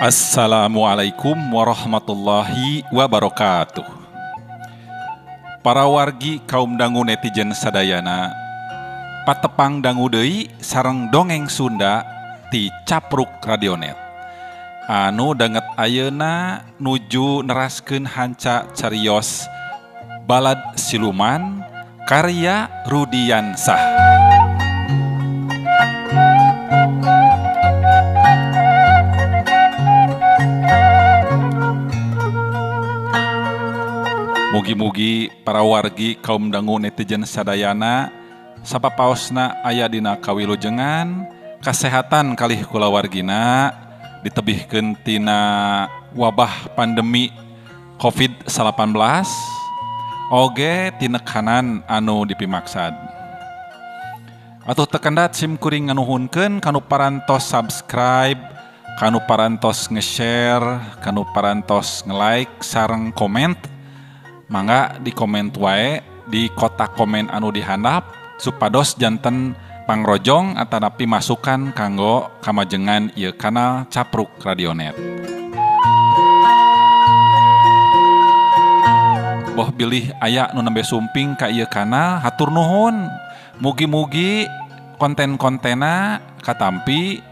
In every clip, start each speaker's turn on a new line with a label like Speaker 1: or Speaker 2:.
Speaker 1: Assalamualaikum warahmatullahi wabarakatuh. Para wargi kaum dangu netizen sadayana, patepang dangu deui sareng dongeng Sunda ti Capruk Radionet. Anu danget ayeuna nuju neraskeun hanca carios Balad Siluman karya Rudiansah. Mugi-mugi para wargi kaum dangu netizen sadayana sapapaosna aya dina kawilujengan kasehatan kalih kulawargina ditebihkeun tina wabah pandemi COVID-19 oge tinekanan anu dipimaksad. Atuh tekendat sim kuring nganuhunkeun kanu parantos subscribe, kanu parantos nge-share, kanu parantos nge-like sareng komen. Mangga di komen wae di kotak komen anu dihandap supados janten pangrojong atanapi masukan kanggo kamajengan ieu kanal Capruk Radionet. Boh bilih aya nu nembe sumping ka ieu kanal, hatur nuhun. Mugi-mugi konten-kontena katampi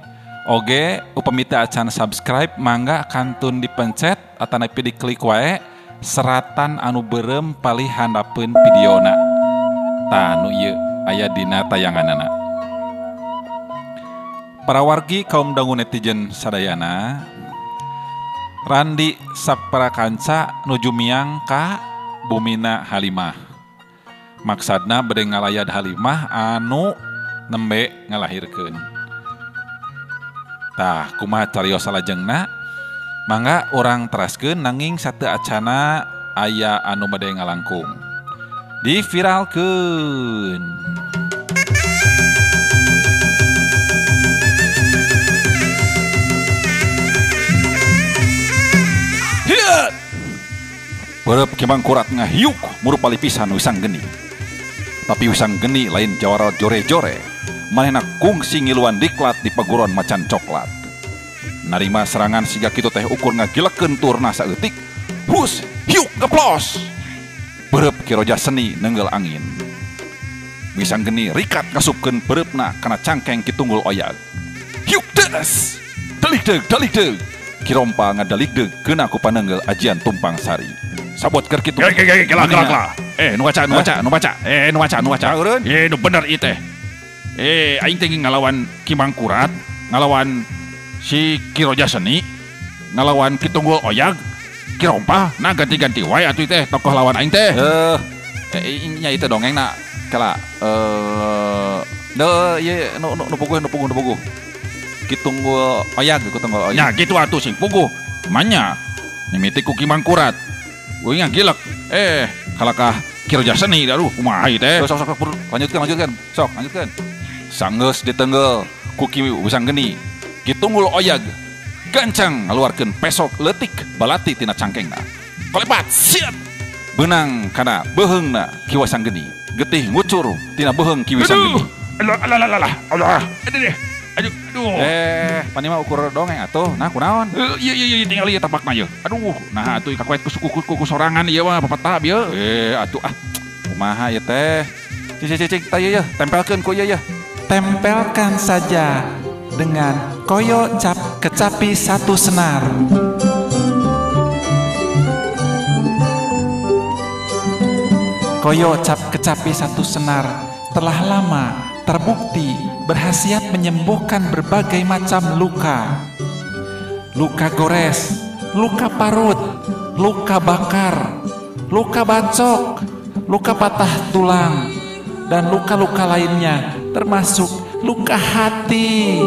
Speaker 1: oge upami teu acan subscribe mangga kantun dipencet atanapi diklik wae seratan anu berem palih handapeun videona. Tah nu ieu aya dina tayanganana. Para wargi kaum dangu netizen sadayana, Randi saparakanca nuju miang ka bumina Halimah. Maksadna bade ngalayad Halimah anu nembe ngalahirkeun. Tah kumaha cariyos salajengna? Mangga urang teraskeun nanging sateu acana aya anu bade ngalangkung. Diviralkeun. Hiat! Beureub Ki Mangkurat ngahiuk murupali pisan Wisang Geni. Tapi Wisang Geni lain jawara jore-jore. Manehna kungsi ngiluan diklat di paguron macan coklat. Narima serangan siga kitu teh ukur ngagilekeun turna saeutik. Hus, hiuk geplos. Beureub Ki Roja Seni nenggel angin. Wisang Geni rikat ngasupkeun beureupna kana cangkeng Ki Tunggul Oyag. Hiuk des. Dalikdeug, dalikdeug. Ki Rompa ngadalikdeug keuna ku panenggel ajian Tumpang Sari. Sabot keur kitu.
Speaker 2: Kela kela kela. Nu baca, nu baca, nu baca. Nu baca, nu baca. Nu bener ieu teh. Aing teh ngalawan Ki Mangkurat, ngalawan si Ki Roja Seni, ngalawan Ki Tunggul Oyag, Ki Rompa, nah ganti-ganti wae atuh teh tokoh lawan aing teh. Nya ieu dongengna kela deu ieu nu nu puguh nu puguh nu puguh. Ki Tunggul Oyag, Ki Tunggul Oyag. Nya kitu atuh sing puguh. Manya mimiti ku Ki Mangkurat. Gue ngagilek. Kalakah Ki Roja Seni aduh kumaha ieu teh.
Speaker 1: Sok sok sok lanjutkan lanjutkan. Sok lanjutkan. Sanggeus ditenggel ku Ki Wisang Geni. Ki Tunggul Oyag gancang ngaluarkeun pesok leutik balati tina cangkengna. Kolepat siat beunang kana beuheungna Ki Wisang Geni. Getih ngucur tina beuheung Ki Wisang Geni.
Speaker 2: Alah alah alah alah. Aduh aduh aduh.
Speaker 1: Pani mah ukur dongeng atuh. Nah kunaon?
Speaker 2: Ieu ieu ieu tinggal ieu tapakna ieu. Aduh, nah atuh kakoet ku suku ku sorangan ieu mah papatah bieu.
Speaker 1: Atuh ah. Kumaha ieu teh? Cik cik cik tah ieu yeuh, tempelkeun ku ieu yeuh.
Speaker 3: Tempelkan saja dengan koyo cap kecapi satu senar. Koyo cap kecapi satu senar telah lama terbukti berkhasiat menyembuhkan berbagai macam luka. Luka gores, luka parut, luka bakar, luka bacok, luka patah tulang, dan luka-luka lainnya termasuk luka hati.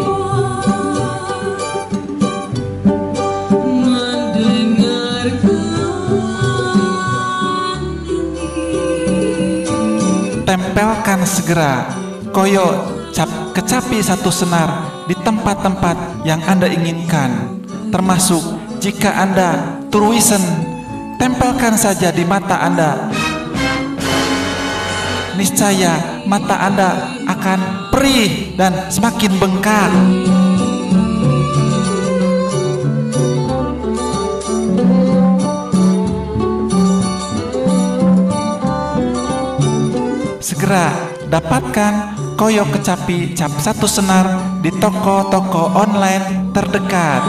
Speaker 3: Tempelkan segera koyo cap kecapi satu senar di tempat-tempat yang Anda inginkan, termasuk jika Anda turuisen, tempelkan saja di mata Anda. Niscaya mata Anda akan perih dan semakin bengkak. Segera dapatkan Koyo Kecapi Cap Satu Senar di toko-toko online terdekat.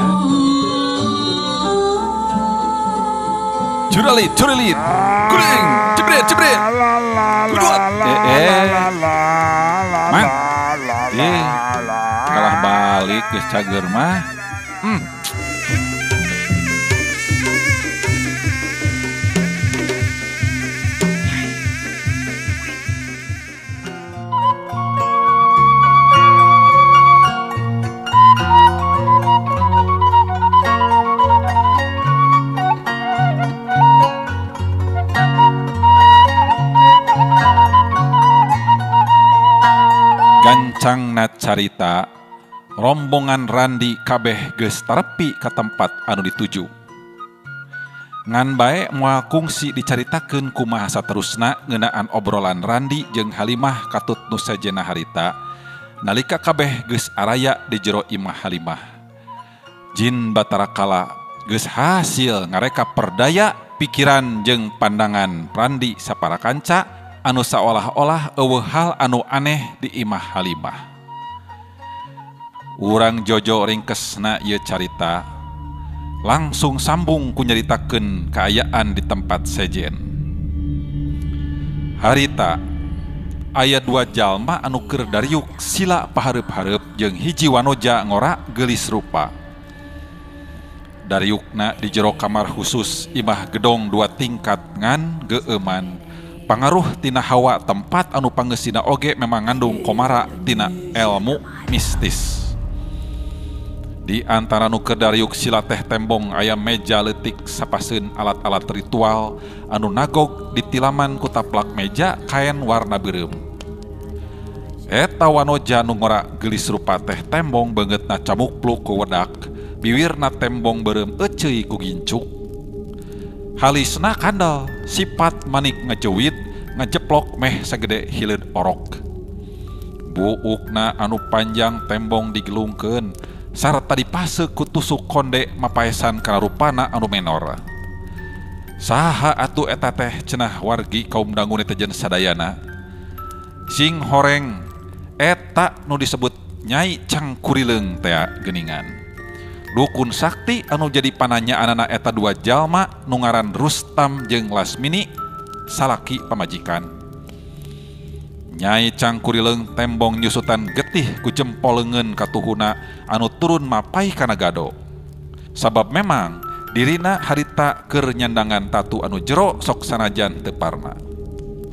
Speaker 1: Curalit, curalit, kuring, jebret, jebret, kuduat. Mang, kalah balik geus cager mah. Gancangna carita, rombongan Randi kabeh geus tarepi ka tempat anu dituju. Ngan bae moal kungsi dicaritakeun kumaha saterusna ngeunaan obrolan Randi jeung Halimah katut nu sejenna harita nalika kabeh geus araya di jero imah Halimah. Jin Batara Kala geus hasil ngareka perdaya pikiran jeung pandangan Randi sapara kanca anu saolah-olah eueuh hal anu aneh di imah Halimah. Urang Jojo ringkesna ieu carita langsung sambung ku nyaritakeun kaayaan di tempat sejen. Harita aya dua jalma anu keur dariuk sila pahareup-hareup jeung hiji wanoja ngora geulis rupa. Dariukna di jero kamar khusus imah gedong dua tingkat ngan geueuman. Pangaruh tina hawa tempat anu pangeusina oge memang ngandung komara tina ilmu mistis. Di antara nu keur dariuk sila teh tembong aya meja leutik sapaseun alat-alat ritual anu nagog ditilaman ku taplak meja kaen warna beureum. Eta wanoja nu ngora geulis rupa teh tembong beungeutna camukpluk ku wedak, biwirna tembong beureum euceuy ku gincuk. Halisna kandel, sifat manik ngejewit, ngejeplok meh sagede hileud orok. Buukna anu panjang tembong digelungkeun sarta dipase ku tusuk konde mapaesan kana rupana anu menor. Saha atuh eta teh cenah wargi kaum dangu netizen sadayana. Sing horeng eta nu disebut Nyai Cangkurileung tea geuningan. Dukun sakti anu jadi pananya anana eta dua jalma nu ngaran Rustam jeung Lasmini salaki pamajikan. Nyai Cangkurileung tembong nyusutan getih ku jempol leungeun katuhuna anu turun mapai kana gado. Sabab memang dirina harita keur nyandangan tatu anu jero sok sanajan teu parna.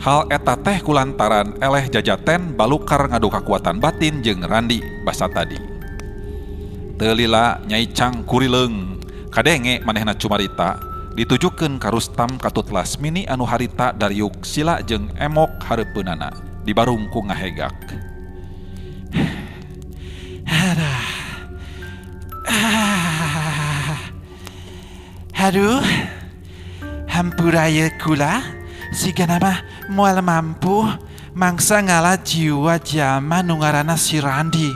Speaker 1: Hal eta teh kulantaran eleh jajaten balukar ngadu kakuatan batin jeung Randi basa tadi. Teu lila Nyai Cangkurileung kadenge manehna cumarita ditujukeun ka Rustam katut Lasmini anu harita dariuk sila jeung emok hareupeunana dibarung ku ngahegak.
Speaker 3: Aduh, hampura ye kula sigana mah moal mampu mangsa ngala jiwa jalma nu ngaranna si Randi.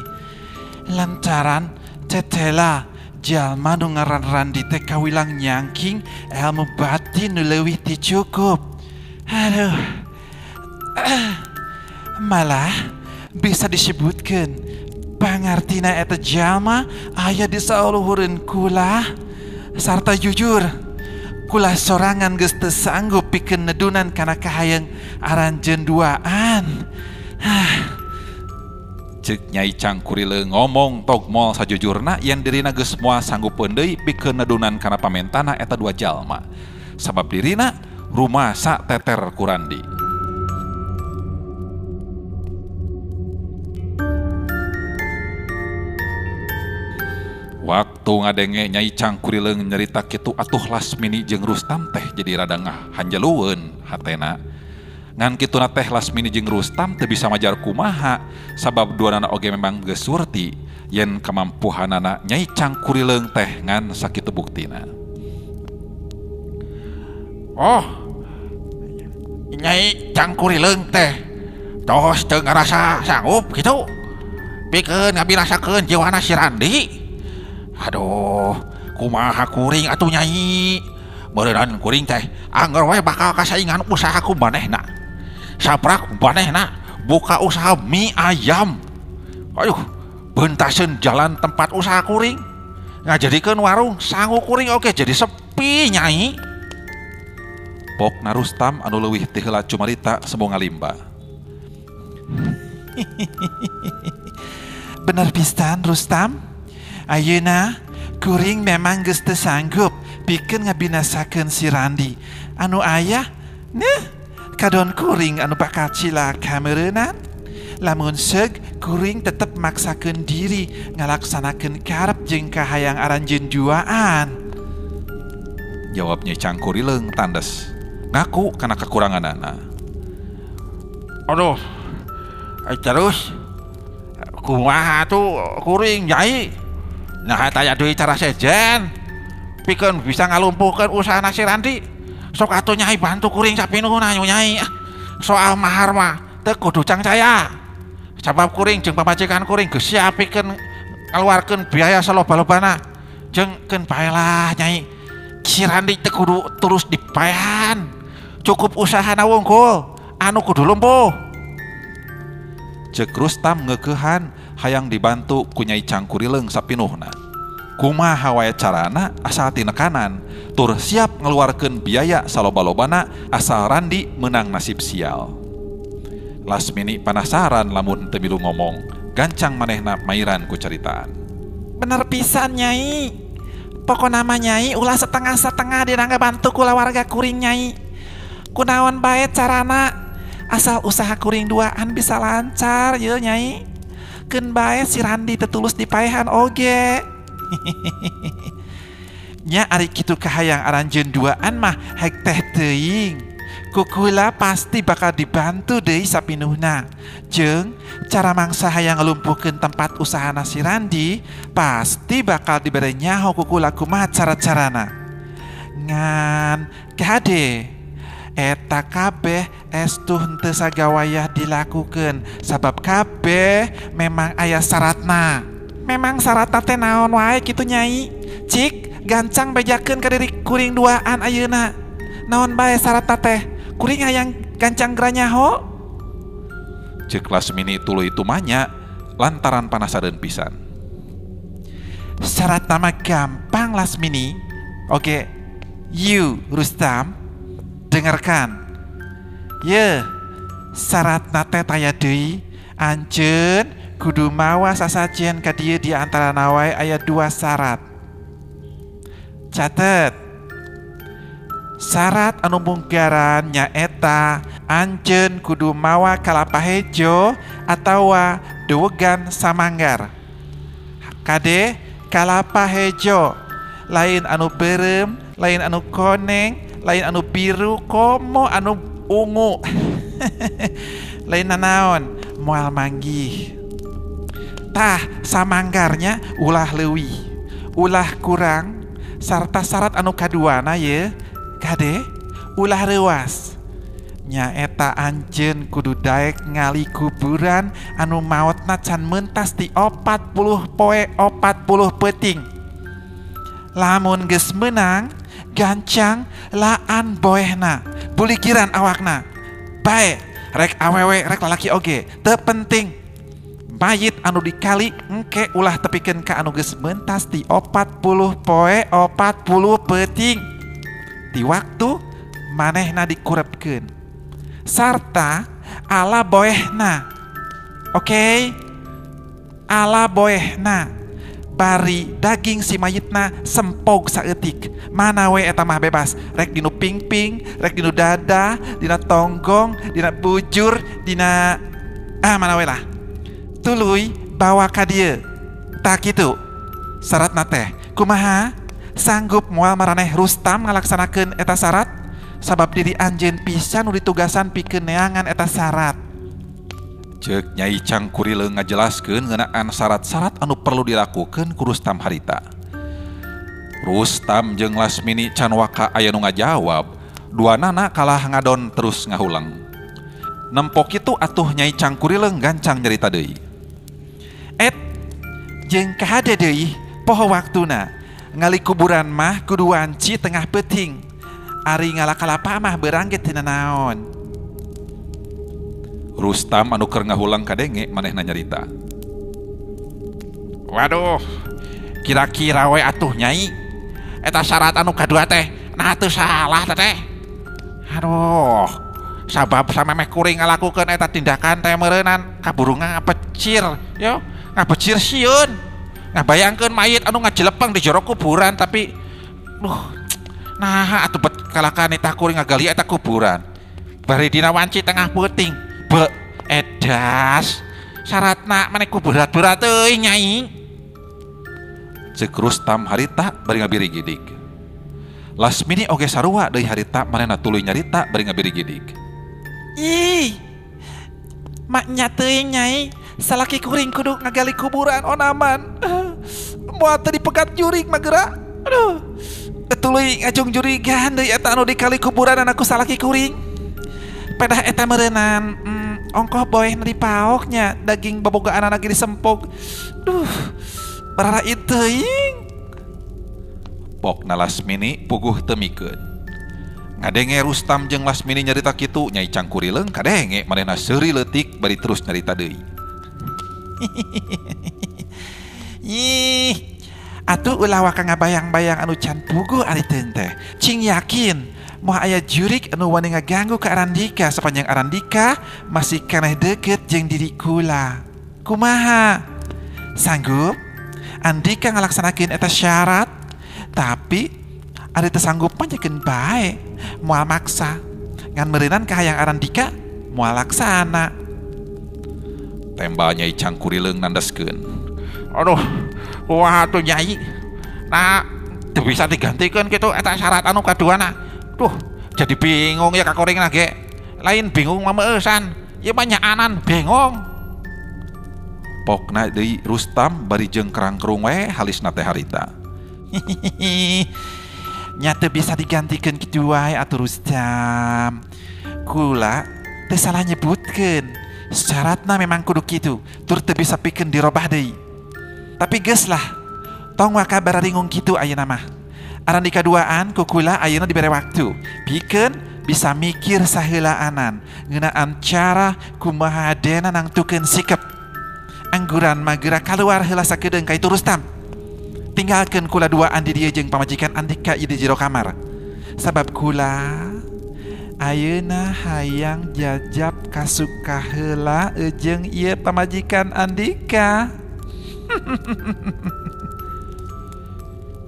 Speaker 3: Lantaran tetela jalma nu ngaran Randi teh kawilang nyangking ilmu batin nu leuwih ti cukup. Aduh, malah bisa disebutkeun pangartina eta jalma aya di saluhureun kula. Sarta jujur kula sorangan geus teu sanggup pikeun nedunan kana kahayang aranjeun duaan.
Speaker 1: Ceuk Nyai Cangkurileung ngomong tog moal sajujurna yen dirina geus moal sanggupeun deui pikeun nedunan kana pamentana eta dua jalma. Sabab dirina rumasa teter ku Randi. Waktu ngadenge Nyai Cangkurileung nyerita kitu atuh Lasmini jeung Rustam teh jadi rada ngahanjalueun hatena. Ngan kituna teh Lasmini jeung Rustam teu bisa majar kumaha sabab duanana oge memang geus surti yen kamampuhanana Nyai Cangkurileung teh ngan sakitu buktina.
Speaker 2: Oh, Nyai Cangkurileung teh tos teu ngarasa sanggup kitu pikeun ngabinasakeun jiwana si Randi. Aduh, kumaha kuring atuh Nyai. Meureunnan kuring teh angger we bakal kasaingan usaha ku manehna. Saprak manehna buka usaha mie ayam. Aduh, bentaseun jalan tempat usaha kuring. Ngajadikeun warung sangu kuring oge jadi sepi Nyai.
Speaker 1: Pokna Rustam anu leuwih ti heula cumarita sembung ngalimba.
Speaker 3: Bener pisan Rustam. Ayeuna kuring memang geus teu sanggup pikeun ngabinasakeun si Randi. Anu aya neh kadon kuring anu bakal cilaka meureunan. Lamun seug kuring tetep maksakeun diri ngalaksanakeun karep jeung kahayang aranjeun duaan.
Speaker 1: Jawab Nyai Cangkurileung tandes. Ngaku kana kekuranganana.
Speaker 2: Aduh, terus kumaha tuh kuring Nyai? Nah tanya deui cara sejen pikeun bisa ngalumpuhkeun usaha si Randi. Sok atuh Nyai bantu kuring sapinuhna Nyai. Soal mahar mah teu kudu cangcaya. Sabab kuring jeung pamajikan kuring geus siap pikeun ngaluarkeun biaya saloba-lobana. Jeung keun bae lah Nyai. Si Randi teu kudu terus dipaehan. Cukup usahana wungkul anu kudu lumpuh.
Speaker 1: Ceuk Rustam ngeukehan hayang dibantu ku Nyai Cangkurileung sapinuhna. Kumaha wae carana asal tinekanan tur siap ngeluarkeun biaya saloba-lobana asal Randi menang nasib sial. Lasmini panasaran lamun teu milu ngomong, gancang manehna mairan ku caritaan.
Speaker 3: Bener pisan Nyai. Pokona mah Nyai ulah setengah-setengah dina ngabantu kulawarga kuring Nyai. Kunaon bae carana asal usaha kuring duaan bisa lancar ye Nyai. Keun bae si Randi teu tulus dipaehan oge. Nya ari kitu kahayang aranjeun duaan mah hek teh teuing. Kukula pasti bakal dibantu deui sapinuhna. Jeung cara mangsa hayang ngalumpuhkeun tempat usahana si Randi pasti bakal dibere nyaho kukula kumaha cara-carana. Ngan kade eta kabeh estuh henteu sagawayah dilakukeun sabab kabeh memang aya syaratna. Memang syaratna teh naon wae kitu Nyai? Cik gancang bejakeun ka diri kuring duaan ayeuna. Naon bae syaratna teh? Kuring hayang gancang geranyaho.
Speaker 1: Ceuk Lasmini tuluy tumanya lantaran panasareun pisan.
Speaker 3: Syaratna mah gampang Lasmini. Oke, you Rustam dengarkan. Ye, syaratna teh taya deui anjeun kudu mawa sasajen ka dieu di antara wae aya 2 syarat. Catet. Syarat anu munggaran nyaeta anjeun kudu mawa kalapa hejo atawa dewegan samanggar. Kade kalapa hejo lain anu beureum, lain anu koneng, lain anu biru, komo anu ungu. Lain nanaon moal manggih. Tah samanggarnya ulah leuwih, ulah kurang, sarta syarat anu kaduana ye kade ulah reuas. Nyaeta anjeun kudu daek ngali kuburan anu maotna can mentas di 40 poe 40 peuting. Lamun geus meunang gancang laan boehna, bulikiran awakna. Bae rek awewe rek lalaki oge teu penting. Mayit anu dikali engke ulah tepikeun ka anu geus mentas di 40 poe 40 peuting. Di waktu manehna dikurepkeun sarta ala boehna. Oke, ala boehna bari daging si mayitna sempog saeutik. Mana we eta mah bebas, rek dinu pingping, rek dinu dada, dina tonggong, dina bujur, dina mana we lah. Tuluy bawa ka dieu. Tah kitu syaratna teh. Kumaha? Sanggup moal maraneh Rustam ngalaksanakeun eta syarat? Sabab diri anjeun pisan nu ditugasan pikeun neangan eta syarat.
Speaker 1: Ceuk Nyai Cangkurileung ngajelaskeun ngeunaan syarat-syarat anu perlu dilakukeun ku Rustam harita. Rustam jeung Lasmini can waka aya nu ngajawab, duanana kalah ngadon terus ngahulang. Nempo kitu atuh Nyai Cangkurileung gancang nyarita deui.
Speaker 3: Et jeung kahade deui poho waktuna. Ngali kuburan mah kudu wanci tengah peuting. Ari ngala kalapa mah beurang ge teu nanaon.
Speaker 1: Rustam anu keur ngahulang kadenge manehna nyarita.
Speaker 2: Waduh, kira-kira we atuh nyai. Eta syarat anu kadua teh, nah teu salah teh. Aduh, sabab samemeh kuring ngalakukeun eta tindakan teh meureunan kaburu ngapecir, yo, ngapecir sieun. Ngabayangkeun mayit anu ngajelepeng di jero kuburan tapi duh, nah atuh bet kalakan eta kuring ngagali eta kuburan. Bari dina wanci tengah peuting. Be edas syaratna maneh ku berat-berat euy nyai.
Speaker 1: Ceuk Rustam harita bari ngabirigidig. Lasmini oge sarua deui harita manehna tuluy nyarita bari ngabirigidig.
Speaker 3: Ih, maknya teuing nyai, salaki kuring kudu ngagali kuburan onaman. Moal teu dipegat jurig mah geura. Aduh, tuluy ngajung jurigan deui eta anu dikali kuburan ku salaki kuring. Pedah eta meureunan, ongkoh boeh dipaoknya daging bobogaan lagi disempog. Duh, barara teuing.
Speaker 1: Pokna Lasmini puguh teu mikeun. Ngadenge Rustam jeung Lasmini nyarita kitu, Nyai Cangkurileung kadenge manehna seuri leutik bari terus nyarita deui.
Speaker 3: Ih, atuh ulah waka ngabayang-bayang anu can puguh ari teuing teh. Cing yakin moal aya jurik anu wani ngaganggu ka Arandika sepanjang Arandika masih keneh deket jeung diri kula. Kumaha? Sanggup? Andika ngalaksanakeun eta syarat, tapi ari teu sanggup mah nyekeun bae, moal maksa. Ngan meureunan kahayang Arandika moal laksana.
Speaker 1: Tembal Nyai Cangkurileung nandaskeun.
Speaker 2: Aduh, wah atuh nyai. Nah, teu bisa digantikeun kitu eta syarat anu kaduana. Duh, jadi bingung ya kakuring ge. Lain bingung mah meueusan, ieu mah nyaanan bingung.
Speaker 1: Pokna deui Rustam bari jeung kerangkerung we halisna teh harita.
Speaker 3: Nya teu bisa digantikeun kitu wae atuh Rustam. Kula teu salah nyebutkeun. Syaratna memang kudu kitu, tur teu bisa pikeun dirobah deui. Tapi geus lah, tong waka bararingung kitu ayeuna mah. Arandika duaan ku kula ayeuna dibere waktu. Pikeun bisa mikir saheulaanan ngeunaan cara kumaha dena nangtukeun sikep. Angguran mah geura kaluar heula sakedeung ka itu Rustam. Tinggalkeun kula duaan di dieu jeung pamajikan Andika ieu di jero kamar. Sabab kula ayeuna hayang jajab kasuka heula jeung ieu pamajikan Andika.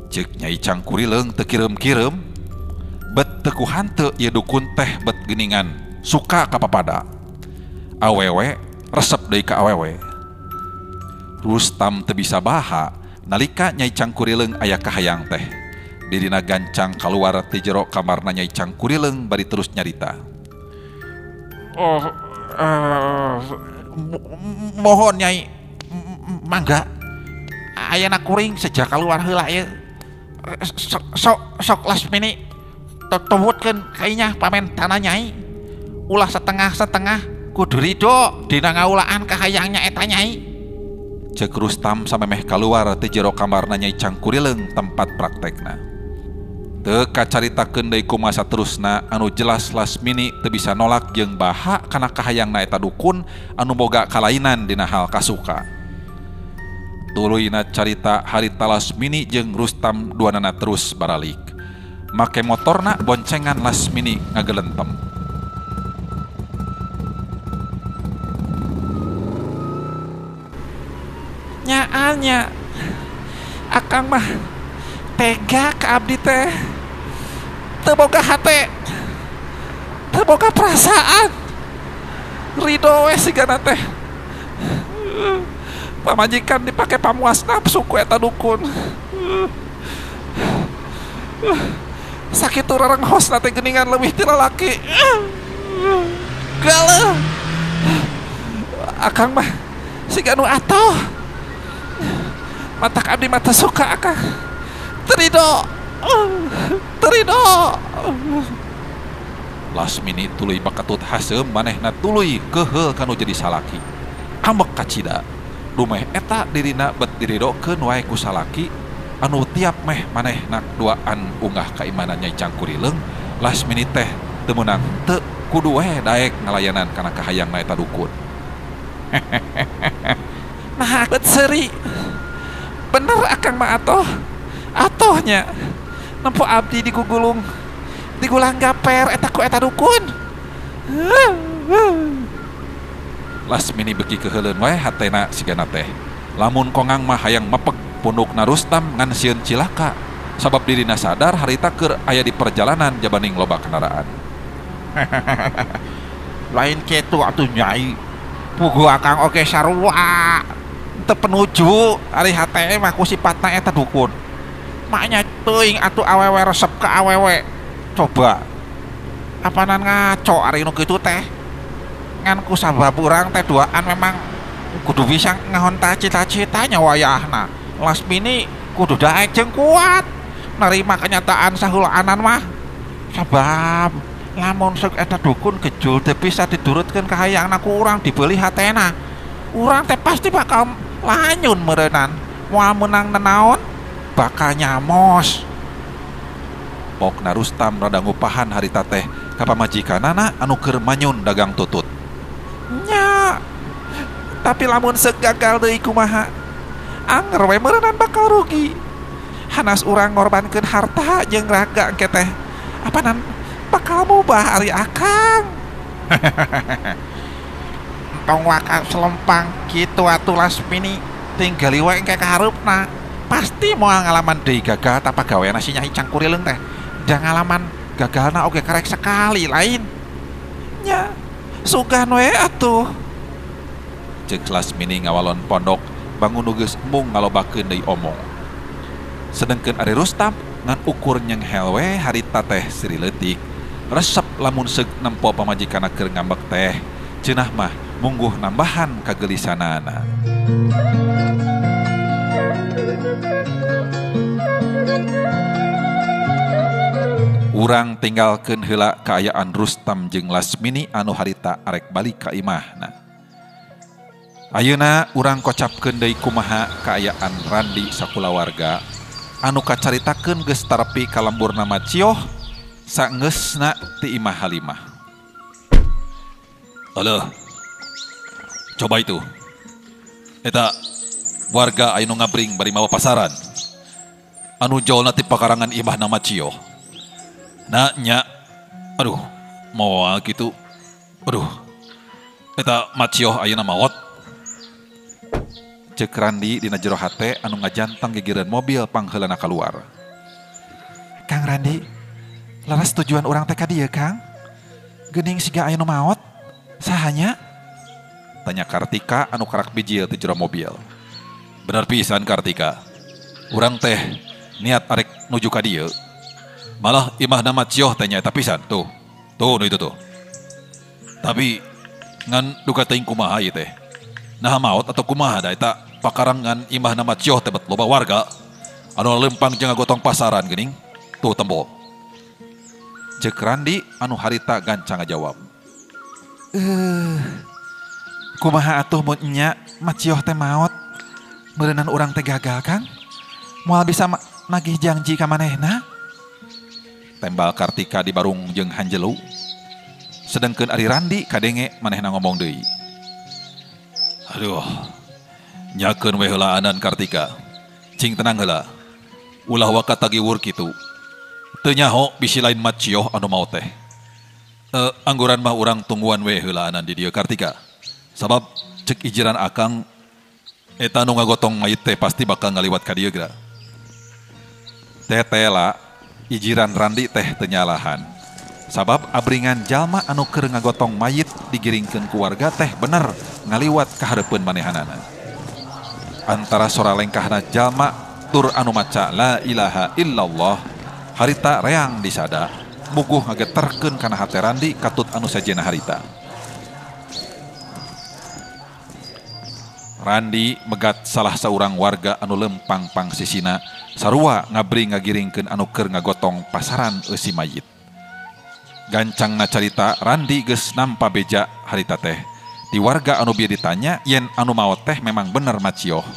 Speaker 1: Ceuk Nyai Cangkurileung teu kireum-kireum, bet teu ku hanteu ieu dukun teh bet geuningan suka ka papada. Awewe resep deui ka awewe. Rustam teu bisa baha nalika Nyai Cangkurileung aya kahayang teh. Dirina gancang kaluar ti jero kamarna Nyai Cangkurileung bari terus nyarita.
Speaker 2: Oh, mohon Nyai, mangga ayeuna kuring sejak kaluar heula ieu. Sok sok Lasmini tuwutkeun kainya pamentana Nyai. Ulah setengah-setengah kudu ridho dina ngaulaan kahayangnya eta Nyai.
Speaker 1: Ceuk Rustam samemeh kaluar ti jero kamarna Nyai Cangkurileung tempat praktekna. Teu kacaritakeun deui kumaha saterusna anu jelas Lasmini teu bisa nolak jeung baha kana kahayangna eta dukun anu boga kalainan dina hal kasuka. Tuluyna carita harita Lasmini jeung Rustam duanana terus baralik. Make motorna boncengan Lasmini ngagelentem.
Speaker 3: Nyaannya akang mah tega ka abdi teh. Teu boga hate, teu boga perasaan. Ridho we sigana teh. Pamajikan dipake pamuas nafsu ku eta dukun. Sakitu rarenghosna teh geuningan leuwih ti lalaki. Galeuh. Akang mah siga nu atoh. Matak abdi mata suka akang. Terido. Terido.
Speaker 1: Lasmini tuluy bakatut haseum manehna tuluy keuheul kanu jadi salaki. Ambek kacida. Dumeh eta dirina bet diridokeun wae ku salaki anu tiap meh manehna duaan unggah kaimanan Nyai Cangkurileung. Lasmini teh teu meunang teu Kudu we daek ngalayanan kana kahayangna eta dukun.
Speaker 3: Nah, bet seuri. Bener akang mah atoh. Atohnya. Nempo abdi digugulung. Digulang gaper eta ku eta dukun.
Speaker 1: Lasmini beki keheuleun wae hatena sigana teh. Lamun kongang mah hayang mepek pundukna Rustam ngan sieun cilaka. Sabab dirina sadar harita keur aya di perjalanan jabaning loba kendaraan.
Speaker 2: Lain kitu atuh Nyai. Puguh akang oge sarua. Teu penuju ari hate mah ku sipatna eta dukun. Maknya teuing atuh awewe resep ka awewe. Coba. Apanan ngaco ari nu kitu teh. Ngan ku sabab urang teh duaan memang kudu bisa ngahonta cita-citanya wayahna. Lasmini kudu daek jeung kuat nerima kenyataan sahulaanan mah. Sabab lamun sok eta dukun gejul teu bisa didurutkeun kahayangna ku urang dibeuli hatena. Urang teh pasti bakal lanyun meureunnan. Moal meunang nenaon bakal nyamos.
Speaker 1: Pokna Rustam rada ngupahan harita teh ka pamajikanana anu keur manyun dagang tutut.
Speaker 3: Nya. Tapi lamun seuk gagal deui kumaha? Anger we meureunnan bakal rugi. Hanas urang ngorbankeun harta jeung raga engke teh. Apanan bakal mubah ari akang.
Speaker 2: Entong waka selempang kitu atuh Lasmini, tinggali we engke ka hareupna. Pasti moal ngalaman deui gagal tapa gaweana si Nyai Cangkurileung teh. Da ngalaman gagalna oge karek sekali lain.
Speaker 3: Nya, sugan we atuh.
Speaker 1: Ceuk Lasmini ngawalon pondok bangun nu geus embung ngalobakeun deui omong. Sedengkeun ari Rustam ngan ukur nyenghel we harita teh sri leutik. Resep lamun seug nempo pamajikanna keur ngambek teh. Cenah mah mungguh nambahan kagelisanana. Urang tinggalkeun heula kaayaan Rustam jeung Lasmini anu harita arek balik ka imahna. Ayeuna urang kocapkeun deui kumaha kaayaan Randi sakulawarga anu kacaritakeun geus tarepi ka lemburna Macioh saenggeusna ti imah Halimah. Alah, coba itu. Eta warga anu ngabring bari mawa pasaran. Anu jolna ti pakarangan imahna Macioh. Nah nya, aduh, moal kitu. Aduh, eta Macioh ayeuna maot. Ceuk Randi dina jero hate anu ngajantang gigireun mobil pangheulana kaluar.
Speaker 3: Kang Randi, laras tujuan urang teh ka dieu, Kang? Geuning siga aya nu maot? Sahanya?
Speaker 1: Tanya Kartika anu karak bijil ti jero mobil. Bener pisan Kartika. Urang teh niat arek nuju ka dieu. Malah imahna Macioh teh nyaeta pisan tuh. Tuh nu itu tuh. Tapi ngan duka teuing kumaha ieu teh. Nah maot atau kumaha da eta pakarangan imahna Macioh teh bet loba warga anu lempang jeung ngagotong pasaran geuning. Tuh tembo. Ceuk Randi anu harita gancang ngajawab.
Speaker 3: Kumaha atuh mun nya Macioh teh maot? Meureunnan urang teh gagal, Kang. Moal bisa nagih janji ka manehna?
Speaker 1: Tembal Kartika di barung jeung hanjelu. Sedengkeun ari Randi kadenge manehna ngomong deui. Aduh, nyakeun we heulaanan Kartika. Cing tenang heula. Ulah waka tagiwur kitu. Teu nyaho bisi lain Macioh anu maot teh. Angguran mah urang tungguan we heulaanan di dieu Kartika. Sabab cek ijiran akang eta nu ngagotong mayit teh pasti bakal ngaliwat ka dieu geura. Tetela ijiran Randi teh teu nyalahan. Sabab abringan jalma anu keur ngagotong mayit digiringkeun ku warga teh bener ngaliwat ka hareupeun manehanana. Antara sora lengkahna jalma tur anu maca la ilaha illallah harita reang disada muguh ngageterkeun kana hate Randi katut anu sajena harita. Randi megat salah saurang warga anu lempang pangsisina sarua ngabri ngagiringkeun anu keur ngagotong pasaran eusi mayit. Gancangna carita Randi geus nampa beja harita teh. Di warga anu bieu ditanya yen anu maot teh memang bener Macioh.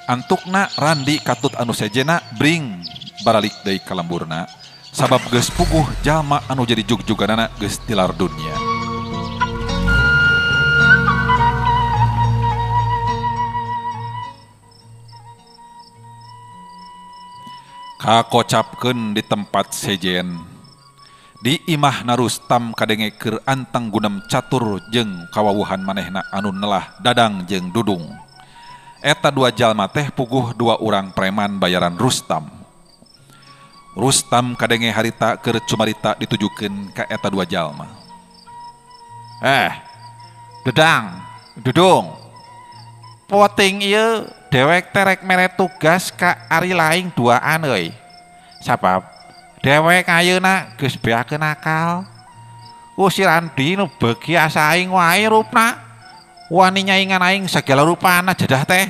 Speaker 1: Antukna Randi katut anu sejena bring baralik deui ka lemburna. Sabab geus puguh jalma anu jadi jugjuganana geus tilar dunya. Kakocapkeun di tempat sejen. Di imahna Rustam kadenge keur anteng gunem catur jeung kawawuhan manehna anu nelah Dadang jeung Dudung. Eta dua jalma teh puguh dua urang preman bayaran Rustam. Rustam kadenge harita keur cumarita ditujukeun ka eta dua jalma.
Speaker 3: Dadang, Dudung. Poting ieu dewek terek mere tugas ka ari laing duaan euy. Sabab dewek ayeuna geus beakeun akal. Ku si Randi nu beuki asa aing wae rupna. Wani nyaingan aing sagala rupana jadah teh.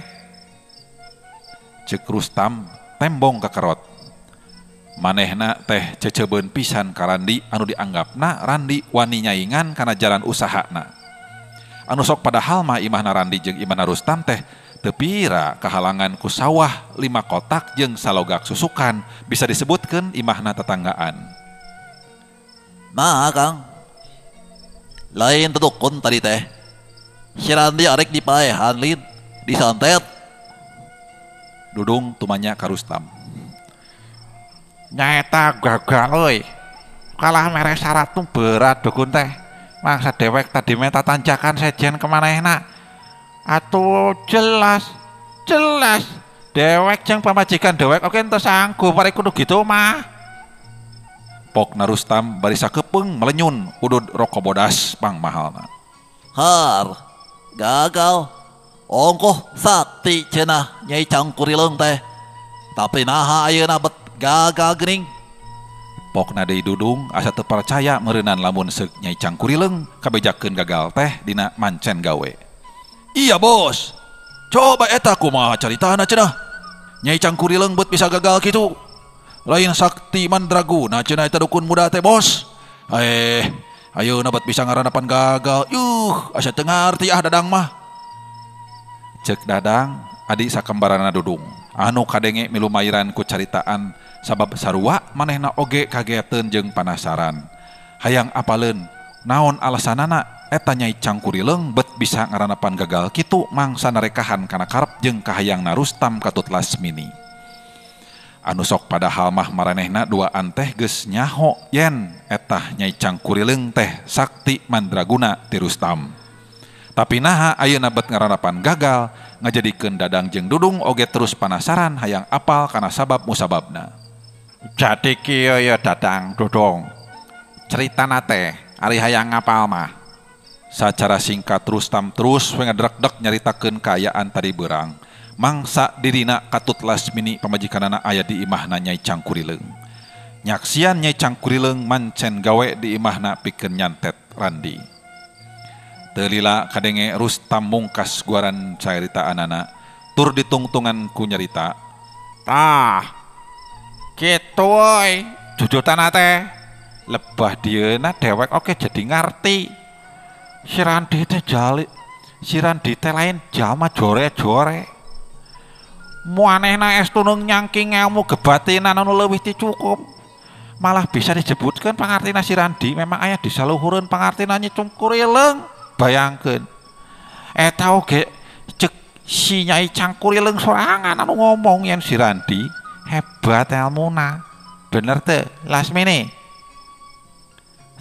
Speaker 1: Ceuk Rustam tembong kakerot. Manehna teh ceceubeun pisan ka Randi anu dianggapna Randi wani nyaingan kana jalan usahana. Anu sok padahal mah imahna Randi jeung imahna Rustam teh teu pira kahalangan ku sawah 5 kotak jeung salogak susukan bisa disebutkeun imahna tetanggaan.
Speaker 4: Nah Kang, lain tetukun tadi teh. Si Randi arek dipaehan lin, disantet.
Speaker 1: Dudung tumanya ka Rustam.
Speaker 3: Nyaeta gagal euy. Kalah mere syarat nu berat dukun teh. Mangsa dewek tadi meta tanjakan sejen kemanehna. Atuh jelas dewek jeung pamajikan dewek oke ente sanggup pare kudu gitu mah.
Speaker 1: Pokna Rustam bari sakepeung melenyun udud rokok bodas pang mahalna.
Speaker 4: Har gagal ongkoh sakti cenah Nyai Cangkurileung teh. Tapi naha ayeuna bet gagal geuning.
Speaker 1: Pokna deui Dudung asa teu percaya meureunan lamun seuk Nyai Cangkurileung kabejakeun gagal teh dina mancen gawe. Iya bos, coba eta kumaha caritana cenah. Nyai Cangkurileung bet bisa gagal kitu. Lain sakti mandraguna cenah eta dukun muda teh bos. Ayeuna bet bisa ngaranapan gagal. Yuh, asa teu ngarti ah Dadang mah. Ceuk Dadang adi sakembaranna Dudung. Anu kadenge milumairan ku caritaan sabab sarua manehna oge kageteun jeung panasaran. Hayang apaleun naon alasanana eta Nyai Cangkurileung bet bisa ngaranapan gagal kitu mangsa narekahan kana karep jeung kahayangna Rustam katut Lasmini. Anu sok padahal mah maranehna duaan teh geus nyaho yen eta Nyai Cangkurileung teh sakti mandraguna ti Rustam. Tapi naha ayeuna bet ngaranapan gagal ngajadikeun Dadang jeung Dudung oge terus panasaran hayang apal kana sabab musababna.
Speaker 3: Jadi kieu ya Dadang Dudung. Caritana teh ari hayang ngapal mah.
Speaker 1: Sacara singkat Rustam terus we ngadrekdek nyaritakeun kaayaan tadi beurang. Mangsa dirina katut Lasmini pamajikanana aya di imahna Nyai Cangkurileung. Nyaksian Nyai Cangkurileung mancen gawe di imahna pikeun nyantet Randi. Teu lila kadenge Rustam mungkas guaran caritaanana tur ditungtungan ku nyarita.
Speaker 3: Tah kitu euy jujutana teh. Lebah dieuna dewek oge jadi ngarti. Si Randi teh jali, si Randi teh lain jalma jore-jore. Muanehna estu nu nyangking ngelmu gebatinan anu leuwih ti cukup. Malah bisa disebutkan pangartina si Randi memang aya di saluhureun pangartina Nyi Cangkurileung. Bayangkeun. Eta oge cek si Nyai Cangkurileung sorangan anu ngomong yen si Randi hebat elmuna. Bener teu Lasmini?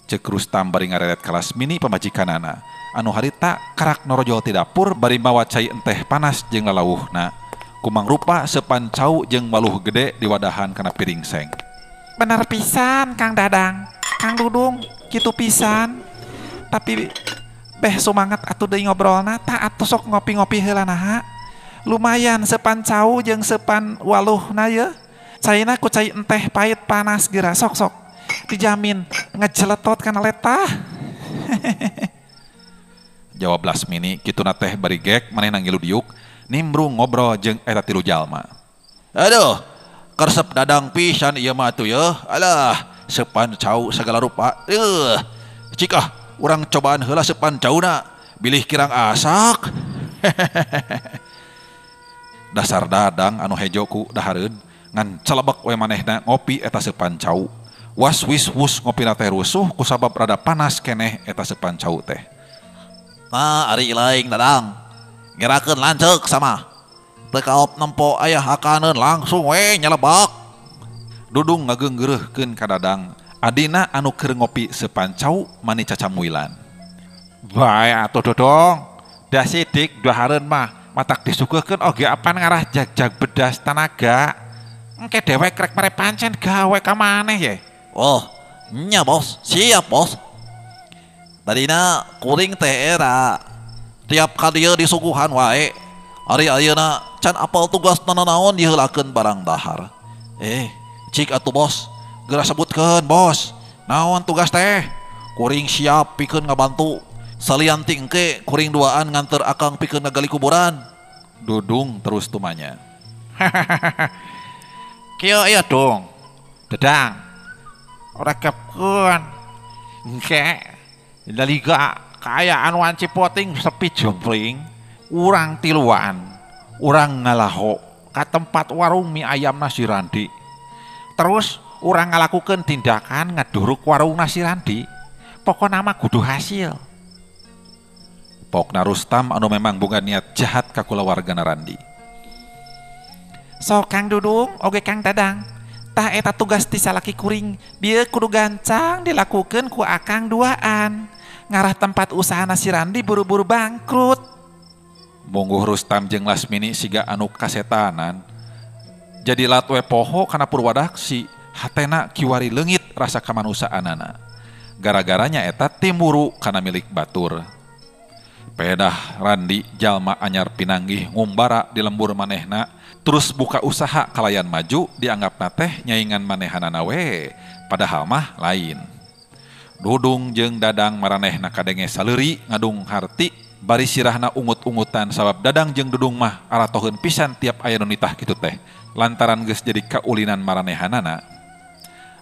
Speaker 1: Cek Rustam bari ngareret ka Lasmini pamajikanana anu harita karak norojol ti dapur bari mawa cai enteh panas jeung lalawuhna. Kumang rupa sepan cau jeung waluh gede diwadahan kana piring seng.
Speaker 3: Bener pisan Kang Dadang, Kang Dudung, kitu pisan. Tapi beh sumangat atuh deui ngobrolna tah atuh sok ngopi-ngopi heula naha. Lumayan sepan cau jeung sepan waluhna ye. Caina ku cai enteh pahit panas geura sok-sok. Dijamin ngejeletot kana letah.
Speaker 1: Jawab Lasmini kituna teh bari gek manehna ngilu diuk nimbrung ngobrol jeung eta tilu jalma.
Speaker 4: Aduh, karesep Dadang pisan ieu mah atuh yeuh. Alah, sepan cau sagala rupa. Cik ah, urang cobaan heula sepan cauna, bilih kirang asak.
Speaker 1: Dasar Dadang anu hejo ku dahareun ngan celebek we manehna ngopi eta sepan cau. Was wis wus ngopina teh rusuh kusabab rada panas keneh eta seupan cau teh.
Speaker 4: Nah, ari laing Dadang. Ngerakeun lanceuk sama. Teu kaop nempo aya hakaneun langsung we nyelebak.
Speaker 1: Dudung ngageunggeureuhkeun ka Dadang. Adina anu keur ngopi seupan cau mani cacamuilan.
Speaker 3: Bae atuh Dodong. Da sidik dahareun mah matak disuguhkeun oge apan ngarah jag-jag bedas tanaga. Engke dewek rek mere pancen gawe ka maneh ye.
Speaker 4: Oh, nya bos, siap bos. Tadina kuring teh era tiap ka dieu disuguhan wae. Ari ayeuna can apal tugas nanaon diheulakeun barang dahar. Cik atuh bos, geura sebutkeun bos. Naon tugas teh? Kuring siap pikeun ngabantu. Salian ti engke kuring duaan nganter akang pikeun ngagali kuburan.
Speaker 1: Dudung terus tumanya.
Speaker 3: Kieu ieu dong. Dadang. Rekepkeun. Engke laliga kaayaan wanci poting sepi jompling. Urang tiluan, urang ngalaho ka tempat warung mie ayam nasi Randi. Terus urang ngalakukeun tindakan ngeduruk warung nasi Randi. Pokona mah kudu hasil.
Speaker 1: Pokna Rustam anu memang boga niat jahat ka kulawargana Randi.
Speaker 3: So Kang Dudung, oge Kang Dadang. Tah eta tugas ti salaki kuring, bieu kudu gancang dilakukeun ku akang duaan. Ngarah tempat usaha nasi Randi buru-buru bangkrut.
Speaker 1: Mungguh Rustam jeung Lasmini siga anu kasetanan. Jadi lat we poho kana purwadaksi, hatena kiwari leungit rasa kamanusaanana. Gara-garanya eta timburu kana milik batur. Pedah Randi jalma anyar pinanggih ngumbara di lembur manehna, terus buka usaha kalayan maju dianggapna teh nyaingan manehanana we, padahal mah lain. Dudung jeung Dadang maranehna kadenge saleuri ngadung harti bari sirahna ungut-ungutan sabab Dadang jeung Dudung mah aratoheun pisan tiap aya nu nitah kitu teh lantaran geus jadi kaulinan maranehanana.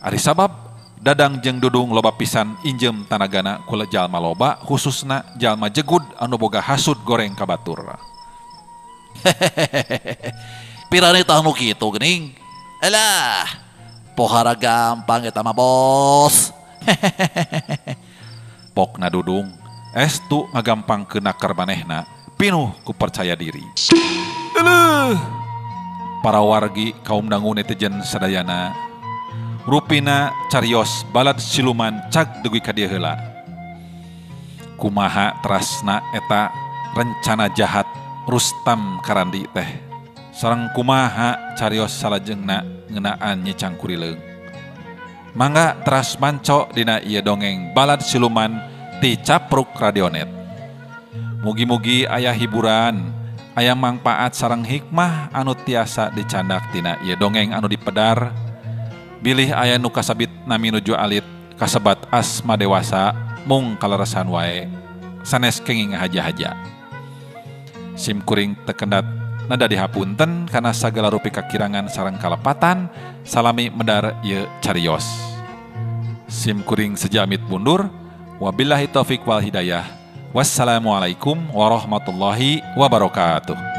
Speaker 1: Ari sabab Dadang jeung Dudung loba pisan injem tanagana ku jalma loba khususna jalma jegud anu boga hasud goreng ka batur.
Speaker 4: Pirane tah nu kitu geuning. Elah, pohara gampang eta mah bos.
Speaker 1: Pokna Dudung estu ngagampangkeun nakar manehna pinuh ku percaya diri. Eleuh. Para wargi kaum dangu netizen sadayana rupina carios balad siluman cag dugi ka dieu heula. Kumaha terasna eta rencana jahat Rustam Karandi teh. Sareng kumaha carios salajengna ngeunaan Nyi Cangkurileung. Mangga teras manco dina ieu dongeng balad siluman ti Capruk Radionet. Mugi-mugi aya hiburan, aya mangpaat sareng hikmah anu tiasa dicandak tina ieu dongeng anu dipedar. Bilih aya nu kasabit nami nuju alit kasebat asma dewasa mung kaleresan wae sanes kenging haja-haja. Sim kuring tekendat nada dihapunten kana sagala rupi kakirangan sareng kalepatan salami medar ieu carios. Sim kuring sejamit mundur. Wabillahi taufik wal hidayah. Wassalamualaikum warahmatullahi wabarakatuh.